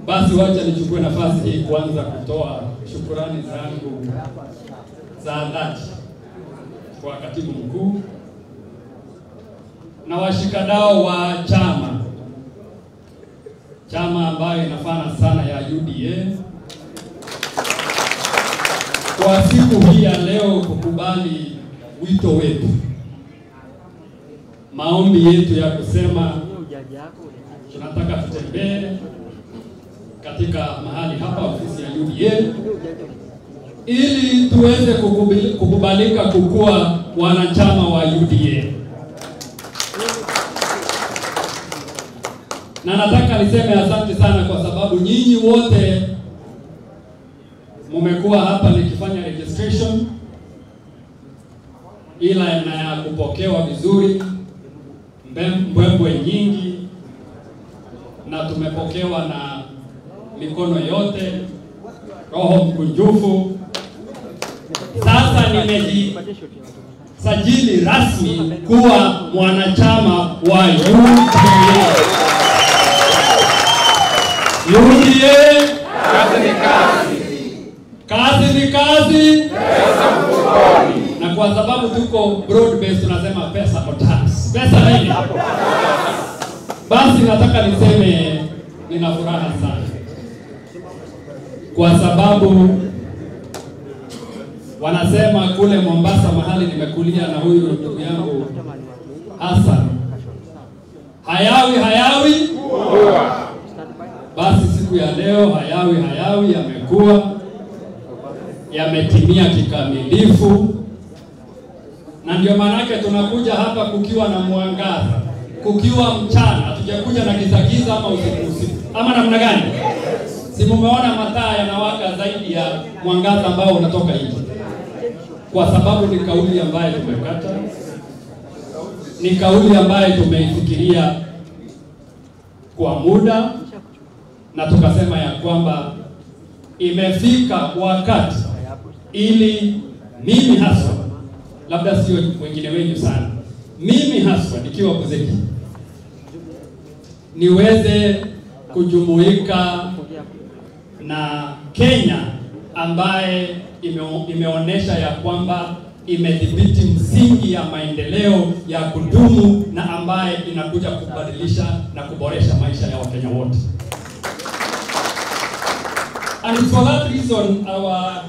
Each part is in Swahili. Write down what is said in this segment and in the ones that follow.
Basi wacha nichukue nafasi hii kwanza kutoa shukurani zangu za dhati kwa katibu mkuu na washikadau wa chama ambayo inafana sana ya UDA kwa siku hii ya leo kukubali wito wetu, maombi yetu ya kusema tunataka tutembee katika mahali hapa ofisi ya UDA ili tuweze kukubalika kukua wanachama wa UDA. Na nataka niseme asante sana kwa sababu nyinyi wote mmekuwa hapa nikifanya registration, ila na kupokewa vizuri, mbwembwe nyingi, na tumepokewa na mikono yote, roho mkunjufu. Sasa nimejisajili rasmi kuwa mwanachama wa UDA. UDA, kazi ni kazi. Kazi ni kazi, pesa mfukoni. Na kwa sababu tuko broad based tunasema pesa or tax. Pesa nini? Basi nataka niseme nina furaha sana kwa sababu wanasema kule Mombasa mahali nimekulia na huyu ndugu yangu Hassan, hayawi hayawi huwa. Basi siku ya leo hayawi hayawi yamekuwa, yametimia kikamilifu, na ndio maanake tunakuja hapa kukiwa na mwangaza, kukiwa mchana. Hatujakuja na giza giza ama usiku usiku ama namna gani? Si mumeona mataa yanawaka zaidi ya mwangaza ambao unatoka nje? Kwa sababu ni kauli ambayo tumekata, ni kauli ambayo tumeifikiria kwa muda, na tukasema ya kwamba imefika wakati ili mimi haswa, labda sio wengine wengi sana, mimi haswa nikiwa Buzeki niweze kujumuika na Kenya ambaye imeonesha ya kwamba imedhibiti msingi ya maendeleo ya kudumu na ambaye inakuja kubadilisha na kuboresha maisha ya Wakenya wote. And for that reason our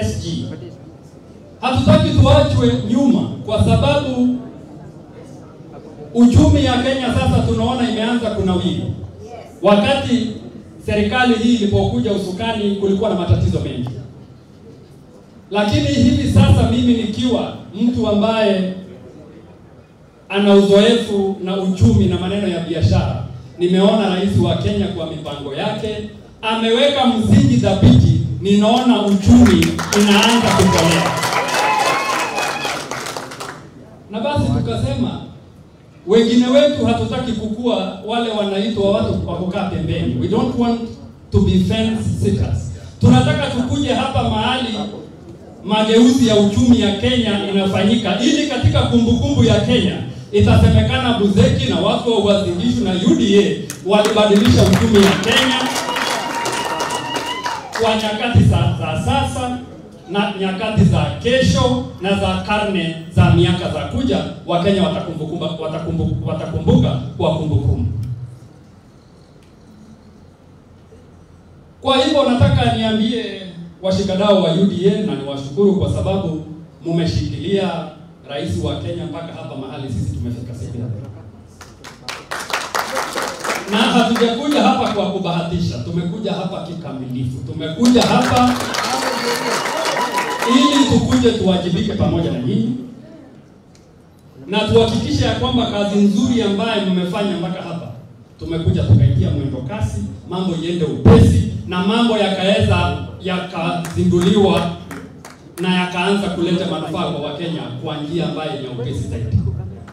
SG hatutaki tuachwe nyuma, kwa sababu uchumi ya Kenya sasa tunaona imeanza kunawiri. Wakati serikali hii ilipokuja usukani kulikuwa na matatizo mengi, lakini hivi sasa mimi nikiwa mtu ambaye ana uzoefu na uchumi na maneno ya biashara, nimeona rais wa Kenya kwa mipango yake ameweka msingi thabiti, ninaona uchumi inaanza kukolea. Na basi tukasema wengine wetu hatutaki kukua wale wanaitwa watu wa kukaa pembeni. We don't want to be fence sitters. Tunataka tukuje hapa mahali mageuzi ya uchumi ya Kenya inafanyika, ili katika kumbukumbu ya Kenya itasemekana Buzeki na watu wa Uasin Gishu na UDA walibadilisha uchumi ya Kenya kwa nyakati za sasa na nyakati za kesho na za karne za miaka za kuja. Wakenya watakumbuka kwa kumbukumbu. Kwa hivyo nataka niambie washikadau wa UDA na niwashukuru kwa sababu mumeshikilia rais wa Kenya mpaka hapa mahali sisi tumefika siku ya leo. Na hatujakuja hapa kwa kubahatisha, tumekuja hapa kikamilifu. Tumekuja hapa ili tukuje tuwajibike pamoja na nyinyi na tuhakikishe ya kwamba kazi nzuri ambayo mmefanya mpaka hapa, tumekuja tukaitia mwendo kasi, mambo iende upesi na mambo yakaweza yakazinduliwa na yakaanza kuleta manufaa kwa Wakenya kwa njia ambayo ni upesi zaidi.